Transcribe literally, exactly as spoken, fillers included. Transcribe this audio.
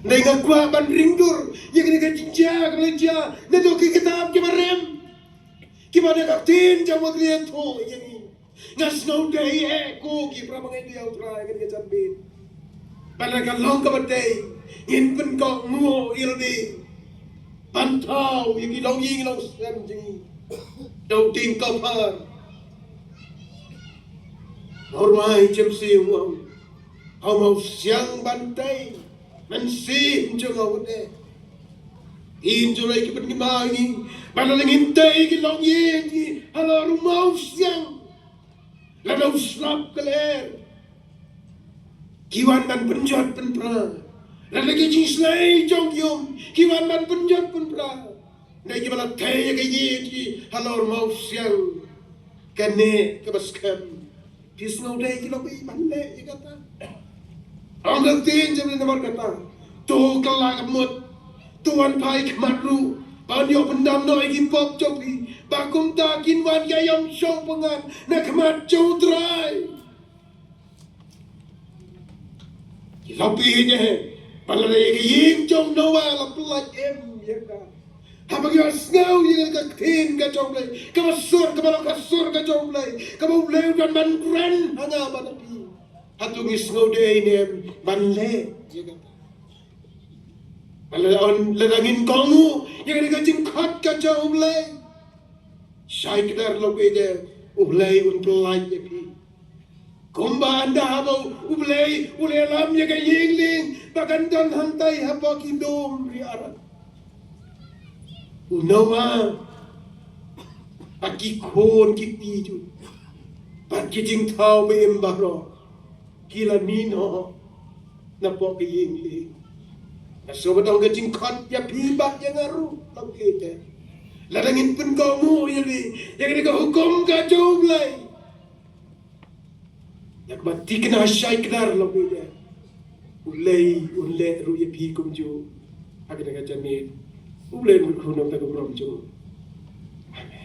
Dei nga kwah ban ring dur ïa kane ka jingjia kaba la jia naduh ki kitab kiba rim, kiba na ka ktien jong u Blei ïathuh ïa ngi. Nga sngew dei eh ko ki para bangeit ïa U Trai, kane ka janmiet. Ba la ka long kaba dei ngin pynkohnguh ïa lade ban thaw ïa ki longïing longsem jong ngi. Dau ding ka par. Hor mai jem si wang. Hau mau siang ban tei. Men si jong au de. In jong lai ki ban ki ma ngi. Ban la ngin tei ki longïing ngi. Halor u mau siang. Lada u slap ka lyer, ki wan ban pynjot pynpra. Lada ki jingshlei jong ki um, ki wan ban pynjot pynpra. Nda kiba la tei ïa ka ïing ki halor mawsiang, kane kaba skhem. Phi sngew dei ki lok i ban leh ïa kata? Ong ka ktien jong u Blei namar kata. To kylla ka mut. To wan phai khmat ruh ban ïoh pyndam noh ïa ki pop jong phi. Ba kumta kin wan ïa ïam shong pyngngad na khmat jong U Trai. Ki la phi ne, ba la ïa ka ïing jong Noah la pyllait em ïa ka. Haba ki sngew ïa ka ktien ka jong U Blei, kaba sur, kaba long ka sur ka jong U Blei, kaba U Blei u don ban kren ha nga bad ha phi. Hato ngi sngew dei ne em ban leh ïa kata? Lada, lada ngin kohnguh ïa kane ka jingkhot ka jong U Blei, shai kdar, long ïa U Blei un pyllait ïa phi. Kumba ynda haba U Blei u la ïalam ïa ka ïing lieng ba kan don hangtai hapoh ki lum ri Aram, u Noah bad ki khun ki kti jong u bad ki jingthaw ba im baroh ki la mih noh napoh ka ïing lieng. Nga sngew ba dang ka jingkhot ïa phi bad ïa nga ruh, long ïa te. Lada ngin pynkohnguh ïa li, ïa kane ka hukum ka jong U Blei, ïa kaba thikna shai kdar, long ïa te. U Blei un leh ruh ïa phi kumjuh ha kane ka janmiet. U Blei un kyrkhu na ka bynta ka burom jong u. Amen.